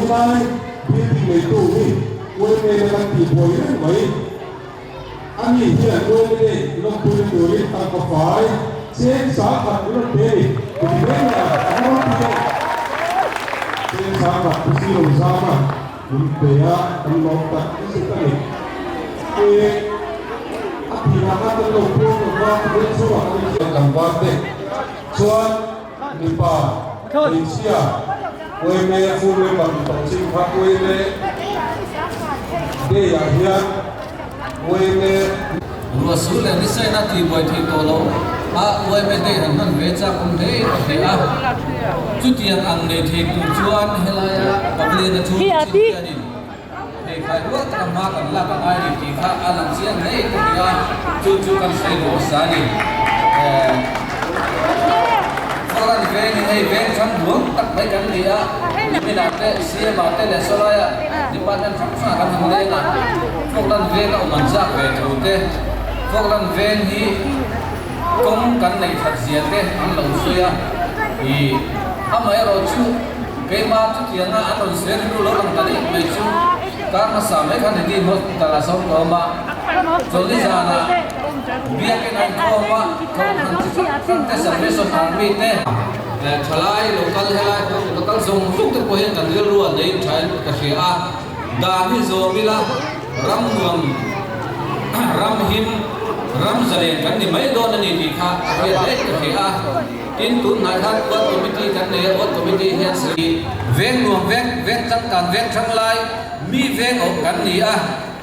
Helai building neitu hi UMA na kan tih buai reng mai. Ani hian UMA lawmpuina turin tangka fai cheng 10,000 min rawn pe a ni. Kum reng leh ang a va ropui em! Cheng 10,000 pu si lo zam a min pe a, kan lawm tak zet a ni. E, a tirah khan kan lo puang lo va, veng chhungah kan inziak tlangval te chuan mipa, hmeichhia, UMA full member ni tawh chin kha UMA Day ah hian UMA. Ruahsur leh nisaina tihbuai theih tawh loh a UMA Day han hman ve chak awm hle in a hria a. Chutiang ang nei thei tur chuan helaia pavilion-a chu chin hianin pheikhai rual taka hma kan lak a ngai ni tih kha a lang chiang hle in ka hria a, chu chu kan sawi duh hmasa a ni. Foreign veng hi hei veng chang duang tak mai kan ni a, niminah te CM ah te leh sawlaia department hrang hrangah kan han leng a, Falkland veng a awm an chak ve thu te, Falkland veng hi kawng kan neih that zia te an lo sawi a, ih amaherawh chu keimah chutianga an rawn sawi rilru lo lang ta daih mai chu kar hmasa mai khan Redeem Hospital ah sawm ka awm a, chawlhni zanah Biakin an khawm a, Kohhran chi hrang hrang te Salvation Army te, thalai local helai pawh local zawng zawng te pawh hian kan rilru a nei tha in ka hria a, dan hi zawm ila ram nuam ram him ram zalen kan ni mai dawn a ni tih kha a hriat daih ka hria a, tin tun hnai khan Ward Committee kan nei a, Ward Committee hian veng nuam veng veng changkan veng thang lai mi veng awm kan ni a.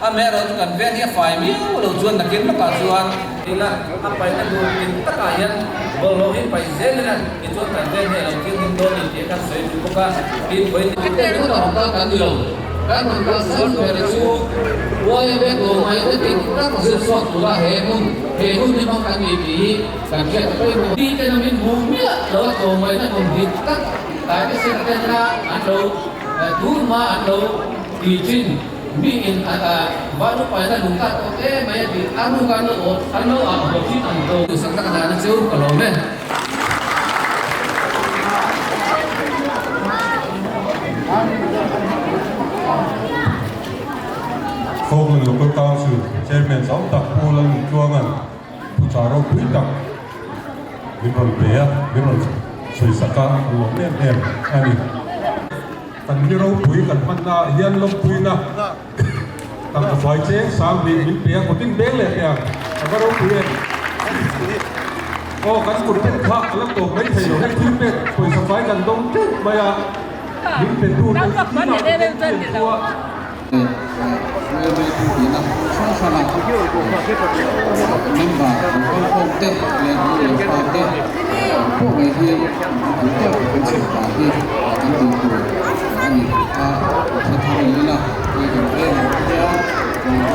Amaherawh chu kan veng hi a fai miau lo chuan nakin lawkah chuan ila a paihna tur dik takah hian bawlhhlawh hi paih zel ila tichuan kan veng hi a lo thianghlim dawn ni tih kan sawi duh bawk a, tin vawiin ni Kan rawn kal kan ni lo, kan rawn kal san ber chu YMA tlawmngai te dik tak zir chhuak tura he hmun he hun hi hmang kan ni tih hi kan hriat a pawimawh. Mi ten a min hmu miah lo a tlawmngaihna hmun dik tak taite sen tena an lo tur hma an lo ti thin. Mi in a van upaina lung tak awm em mai a tih a ruk an lo awm an lo ah haw thin ang to. Duhsak tak dan chu ka lawm e. Falkland Local Council Chairman zau tak Pu Lalnuntluanga'n thuchah ropui tak min rawn pe a, min rawn sawisak a, ka lawm em em a ni. Kan ni ropui kan hmanna ah hian lawmpuina tangka fai cheng sang hnih min pe a, kawtin beng leh teh ang, a va ropui em? Aw kan kut pen kha a la tawp mai thei lo, hei thil pek pawisa fai kan dawng teuh mai a, min pe tu te zingah te pawh hi an thu a. Railway tu tihna hrang hranga member an kal khawm te leh nu leh pa te pawh mai hi an tawk kan chhuk dan hi kan tih tur a ni a, hre thar leh ila hei kan veng ah hian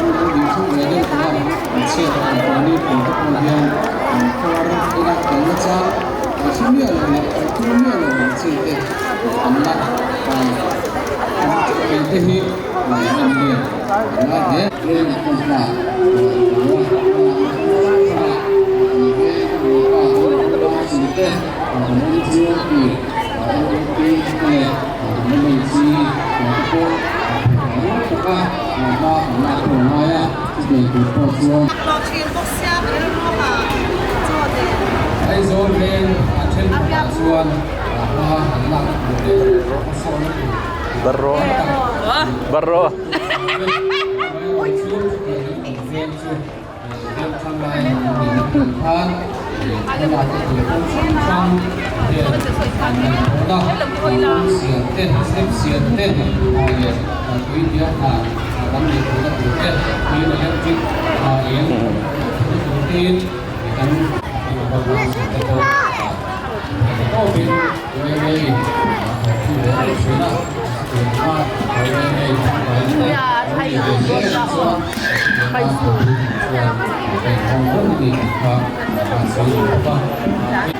ru an ding theuh ve deuh tawh a, an chhiat a mahni pawl te pawh hian an khuar ila kalna chang hre miah lo leh kal tur miah lo ang chi te an la Hei te hi an hian an ngai hle. Leng a pawh hna Aizawl veng a thenkhatah chuan hma an lak tur leh hmasawnna tur Barro Barro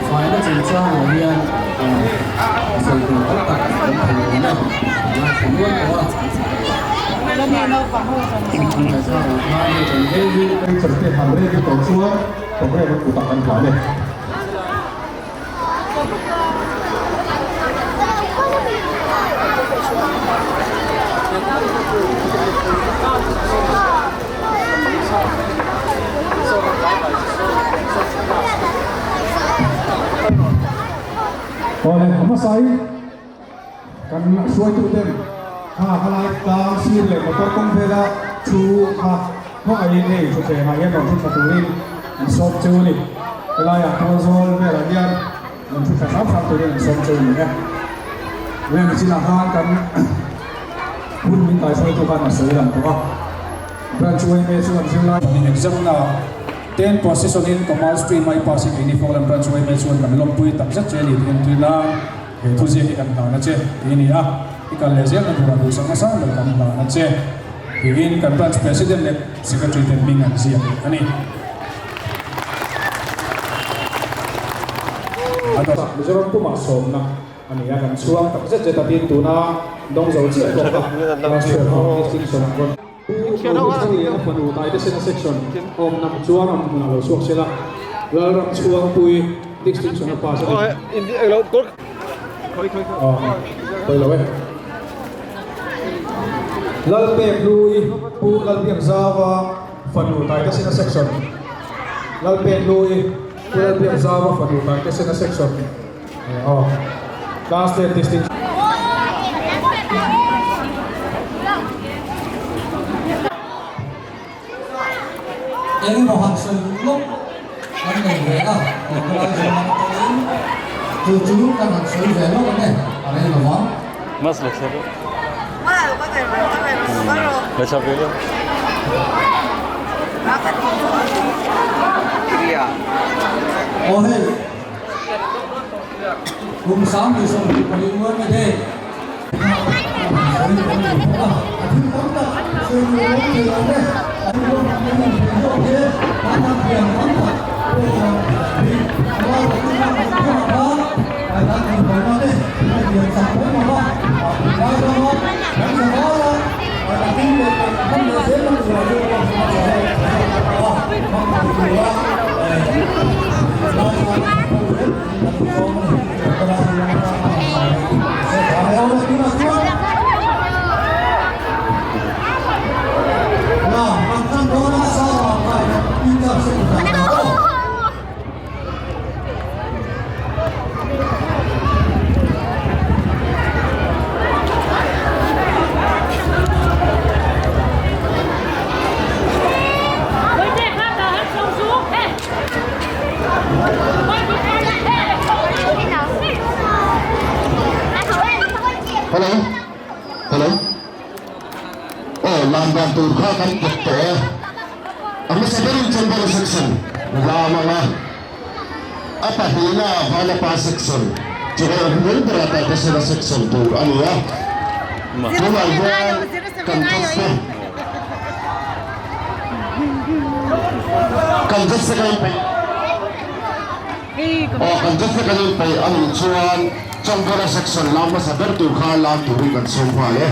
Faina chungchangah hian sawi tur tam tak kan thei awm a, ngaithla nual tawh a. Teacher te han ready tawh chuan program an kutah kan hlan e. Awle a hmasa in kan hruaitu ten kha khalai tlang sir leh motor kawng vela thu kha hmangaih in hei thutthleng ah hian rawn thu thla turin an sawm cheu a ni. Helaiah tualzawl velah hian rawn thu thla hram hram turin an sawm cheu a ni e. Reng chinah khan kan hun min kaihruaitu khan a sawi lang tawh a. Branch yma chuan zirlai in exam na ten position in Commerce stream a i pass hi keini Falkland Branch yma chuan kan lawmpui tak zet che a ni tih entir nan he thuziak hi kan hlan a che tih a ni a, i kal leh zel na turah duhsak nasa ber kan hlan a che tiin kan Branch President leh Secretary ten hming an ziak a ni. Mizoram pumah sawmna. A ni a, kan chhuang tak zet zet a tin tuna dawng zo chiah pawh kha class 12 ah distinction an rawn Pu Rohit fanu Taitesena section awm nam chuan awm hmunah lo chhuak sela Lalram Chhuangpui distinction a pass a ni. Pawi lo e. Lalpek Hlui Pu Lalbiakzauva fanu Taitesena section Lalpek Hlui Pu Lalbiakzauva fanu Taitesena section Aw class ten distinction. Eng emaw han sawi lawk kan nei ve a, he khawlai zawng atangin chu chu kan han sawi ve lawk ang e, a rei lo vang. Mas la chhe la chhe ve lo. Aw hei. Kum 32 uar na te. Hello Hello Aw lam dan tur kha kan pawt tawh e a hmasa berin Chamber section lam anga a pahnihna Vanapa section chuan a hmel berah Taitesena section tur a ni a tunah hian kan judge te Kan judge te kan inpeih Aw kan judge te kan inpeih a nih chuan Chawngkawra section lam hmasa ber tur kha lam turin kan sawm nghal e.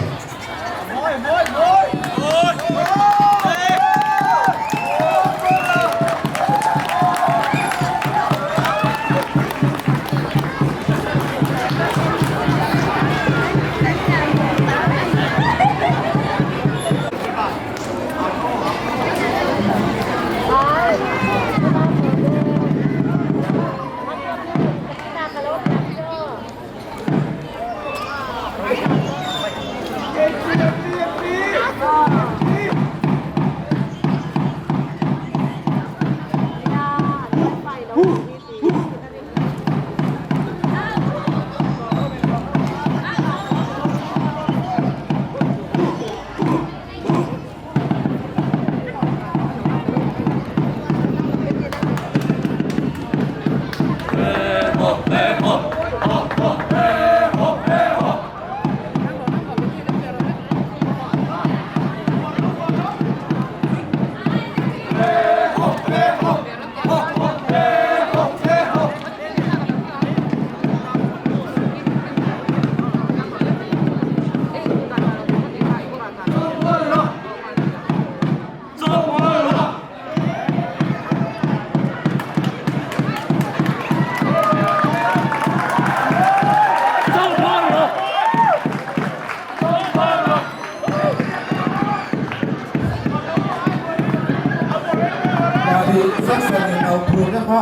Han in auh phurna kha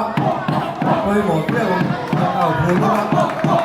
a pawimawh viau ang, han auh phur bawk a.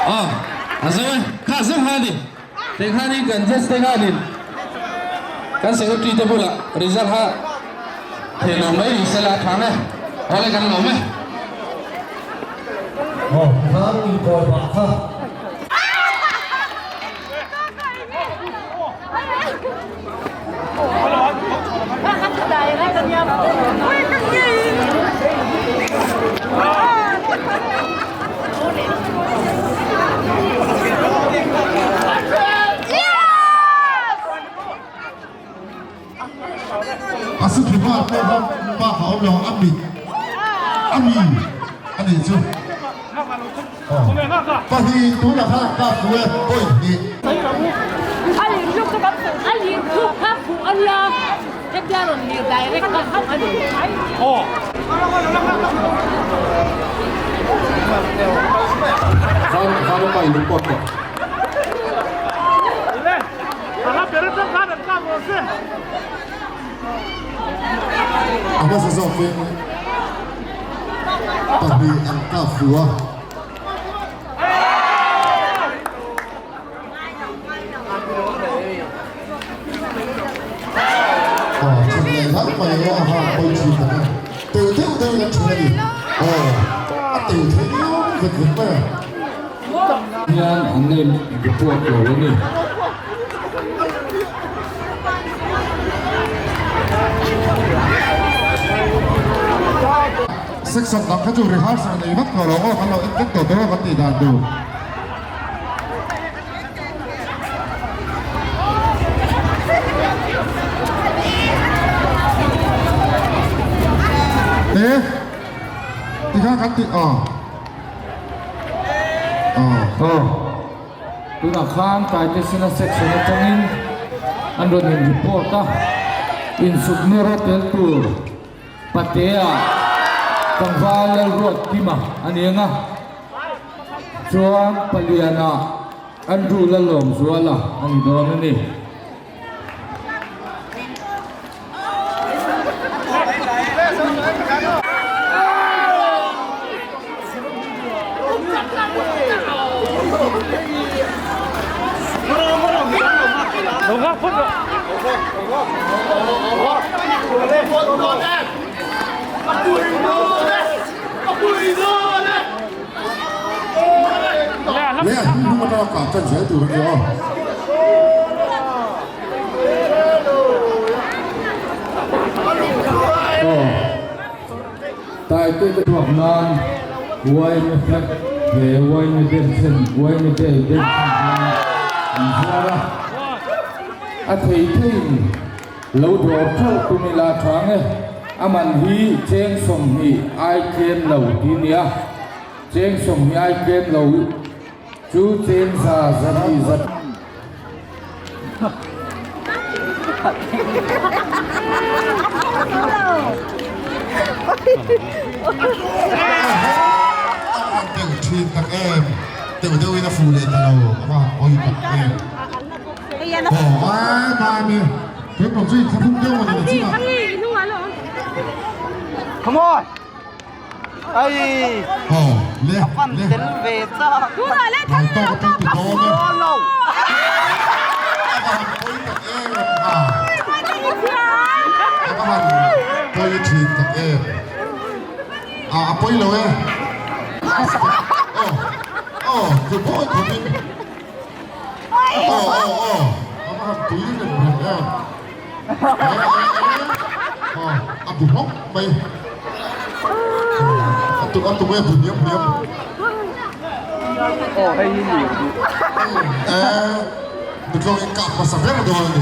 Aw, a zo e, kha zo ha ni. Tikhanin kan judge te khanin kan secretary te bulah result kha thei lo mai ni sela a thang e, awle kan lawm e. Aw, khang inkawi pah kha. A su thli bak pawh kha bak a awm lo a mit a mi a nih chu pahnih tunah khan an kap duh e point hnih. A hmasa zawkin pahnih an kap fuh a. Aw then leh hlauh mai a ha pawi thin tak a. Teu deuh deuhin an then a ni. Aw a teu thei viau vet vet mai a. Hian an name report lo a ni. Section dang kha chu rehearsal nei vak tawh lo aw kan lo en vek tawh tur a kan tih dan tur. Te tikha kan tih aw. Aw, tunah khan Taitesena section atangin an rawn in report a, insukna rawt tel tur Patea tlangval Lalruatkima a ni ang a, chuan Paliana Andrew Lalawmzuala a ni dawn a ni. Le a hnung atanga kah tan zel tur a ni aw. Aw Taite te chhuak nan yma flag he yma denchhen yma day denchhen hian an zuar a, a thei theiin lo dawr theuh tum ila tha nge a man hi cheng 20 ai tlem lo ti nia cheng 20 ai tlem lo chu cheng za zahnih zat. Deuh thin tak em deuh deuh in a fuh leh ta lo a va han pawi tak em aw ai mai mi tun tum chu in thlahrung deuh a ni na chin a. Ai. Aw le le. Tel ve chak. Ngai tawk a ping ti dawn e. A va han pawi tak em a. A va han pawi thin tak em. A a pawi lo e. Aw aw tlu bawi khawpin. Aw aw aw a va han tui rem rem em. A bu hawk mai a tuk a tuk e bu hniam hniam nutlawng in kap hmasa ber dawn a ni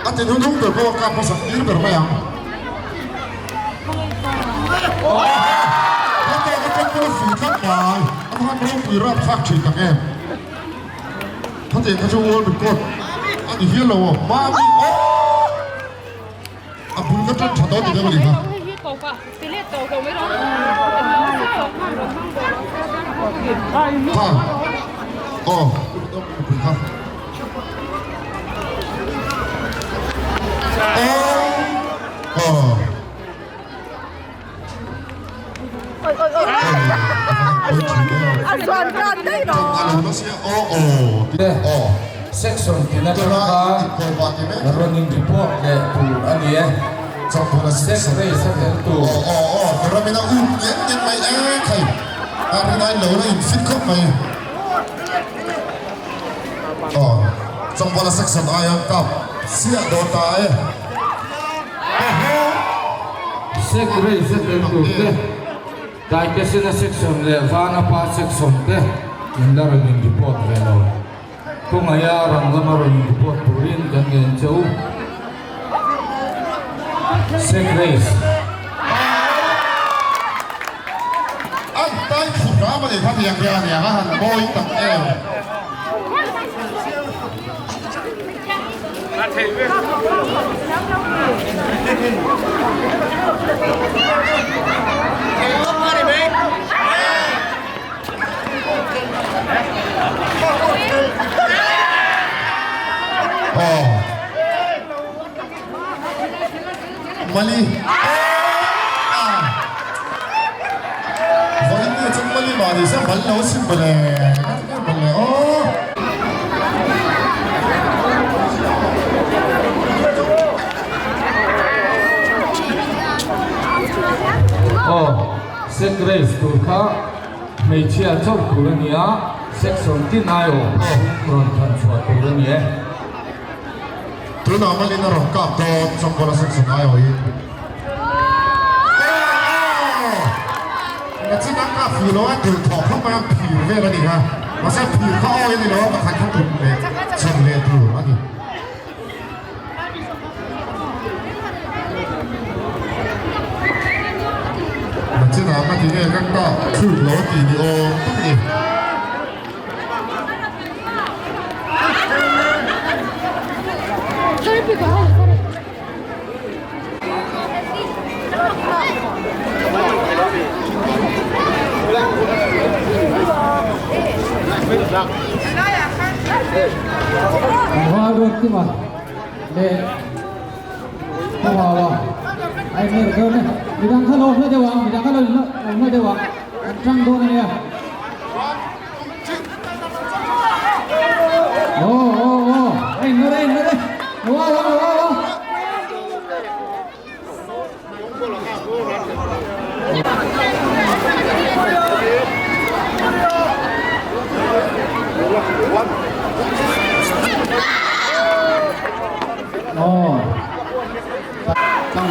a ti hnung ber pawh a kap hmasa tir ber mai ang a tawk a fu tlat mai a va han ropui rapthlak thin tak em. Khatiang kha chu world record a ni hial lo aw. Mahni aw a bul ka tan tha dawn ti deuh a ni kha. Kha aw pui kha. Aw aw. Section tin atang khan rawn in report leh tur a ni e. Sex race a tel tur. Sek race a tel tur te, Taitesena section leh Vanapa section te in la rawn in report ve lo. Kawngaia rang lama rawn in report turin kan ngen che u. Sek race. An tai thut ram a ni kha tiang hian a niang a han mawi tak em. Aw Mali Vawiin ni chuan Mali mahni se mal lo sim mawle mawle aw. Aw sek race tur kha hmeichhia chauh tur a ni a, section tin aiawh pawh rawn than chhuah tur a ni e. Tunah Malin a rawn kap dawn Chawngkawla section aiawhin. Nachin an kap fuh lo a dul thawh khawp mai a phir vel a ni kha. Mahse phir kha awi a ni lo a pakhat kha tum leh chhan leh tur a ni. Nachinah ka ti nge kan kap thluk lo a tih ni awm tak a ni.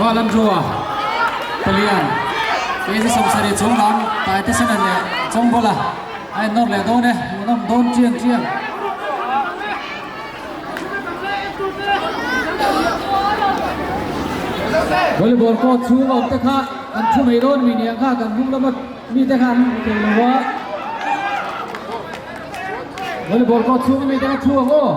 Valandrua palian kg 70 chung lam Taitesena leh Chawngbawla a innawr leh dawn e, hmuhnawm dawn chiang chiang. Volleyball court chhung a awm te kha an thu mai dawn mi niang kha kan hnung lama mite kha an hmu thei lo a. Volleyball court chhung a mite kha thu ang aw.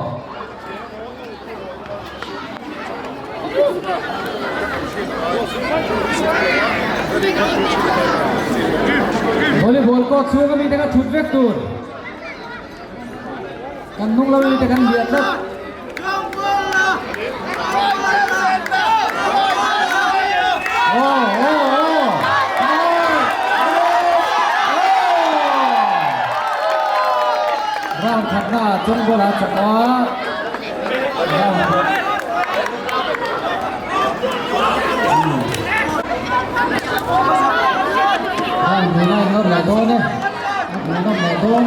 Volleyball court chhung a mite kha thut vek tur. Kan hnung lo mite kan hliah tlat. Oh, oh, oh. Round khatna Chawngbawl a chak a. Round khat. Round hnih a nawr leh dawn e. A hmuhnawm leh dawn.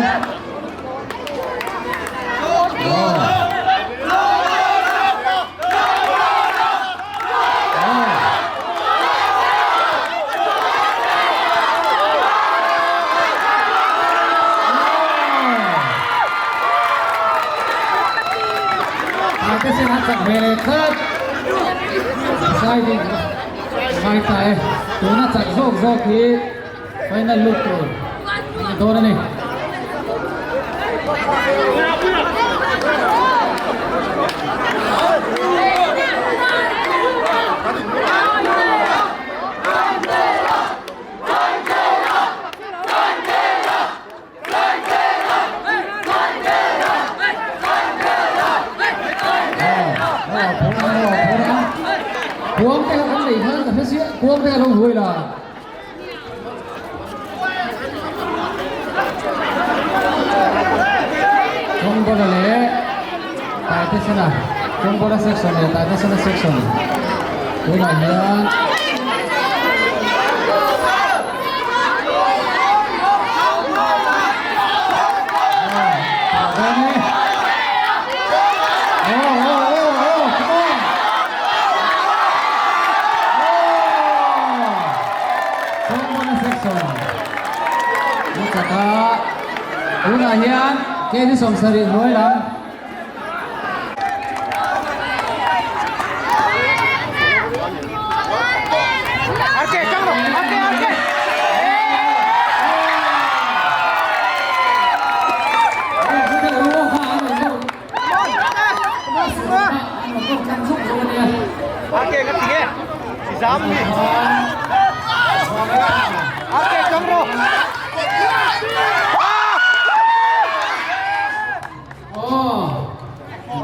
Tuna chak zawk zawk hi final lut tur a ni dawn a ni. Kuang te kha kan nei khan ka hre chiah kuang te kha lo huai la. Chawngbawla leh Taitesena Chawngbawla section leh Taitesena section tunah hian Tunah hian kg 70 hnuai lam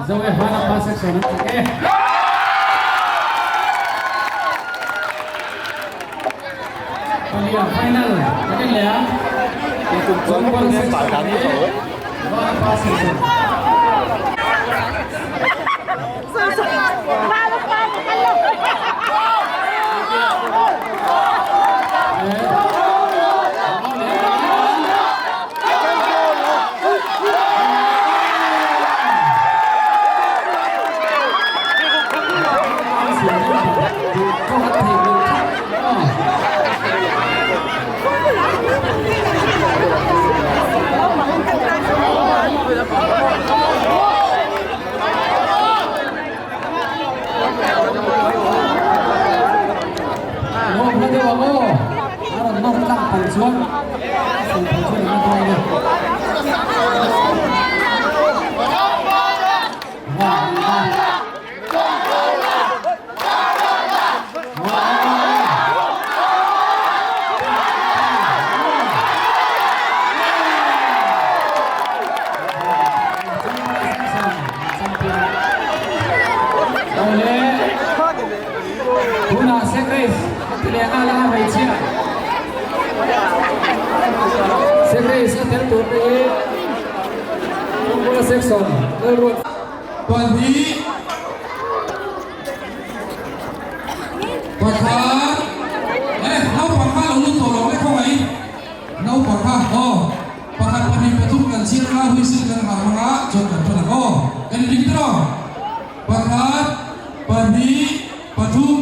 Zo e hana pa section an chak e. Palian final kan en leh a. Chawngbawl section leh Vana pa section. Tunah Secretary a ti leh nghal anga hmeichhia Secretary a tel tur te hi Kawngkawl section Lalruat Pahnih Pakhat Eh naupang kha lo lut tawh lo le khawngaih naupang kha aw pakhat pahnih pathum kan chhiar anga whistle kan hal hmang a chuan kan thawn ang aw kan ring tawh Pakhat pahnih pathum.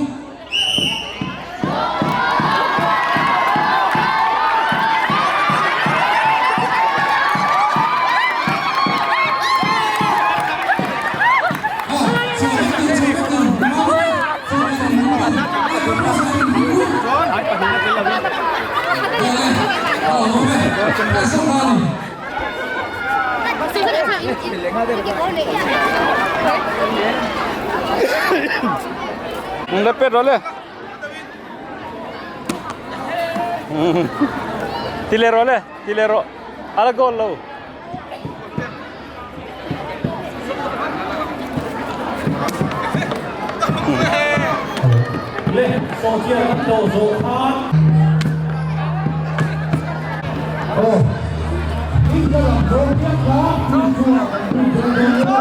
La pet rawh le. Ti leh rawh le, ti leh rawh. A la goal lo. Le sawhchiar kan hlawh zawh khan. Aw, in ka lam dawn piak kha hun chungah kan hun tel dawn lo.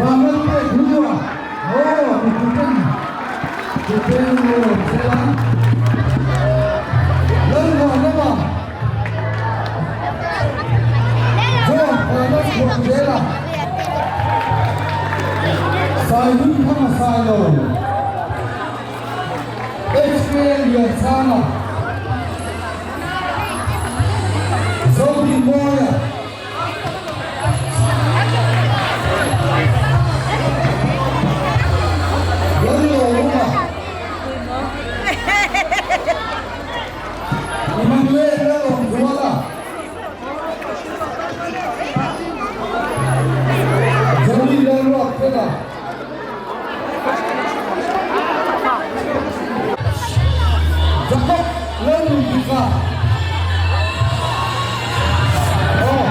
Vangal pek hlua, aw mipui ten mipui rawn zel a. Lalmuanawma chuan Vangal chhuah zel a. Sailun Thanga Sailo, HK Liansanga, Zodinmawia. Jacob Lalnunpuika. Aw,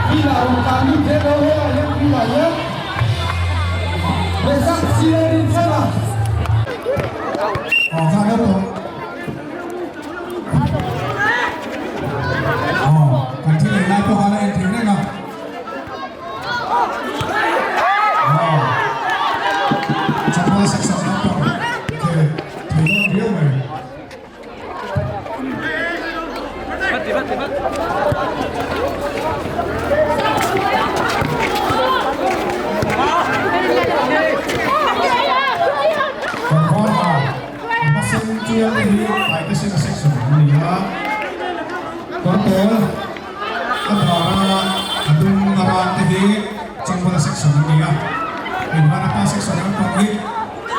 Pila rawn tlan lut ve lo helai hian Pila hian Resak Siarin chuan a. Aw, kha deuh tawh. Aw, kan thil ei lai pawh kha la en thei reng a. Aw, chapal sak sak lampang thei thei dawn viau mai.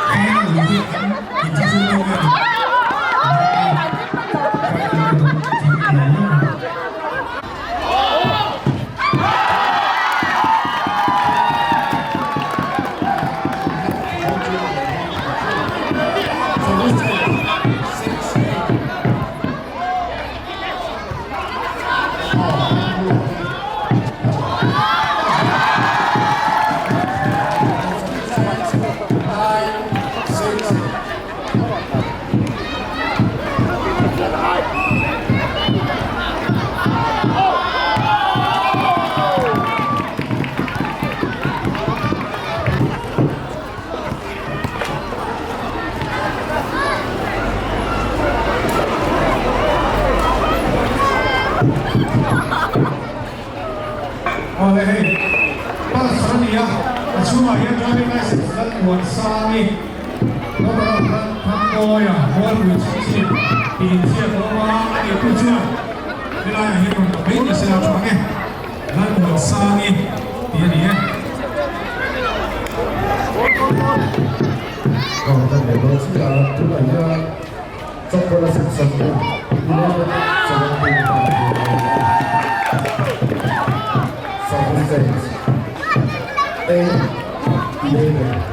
Final hi an inthlahrung deuh nge ni? Final lutuk tih lo lo a ni. Awle hei Pulsar a ni a, a chhungah hian driving licence lal muan sang i Lawta lam Thangkawia Mualpui chhunchhip tih inziak a awm a, a neitu chuan helaiah hian rawn la mai ni se a tha ang e, lal muan sang i tih a ni e. Aw kan nei dawn si a, tunah hian Chawkpawlh a section ten 11 17 Service change 8 11.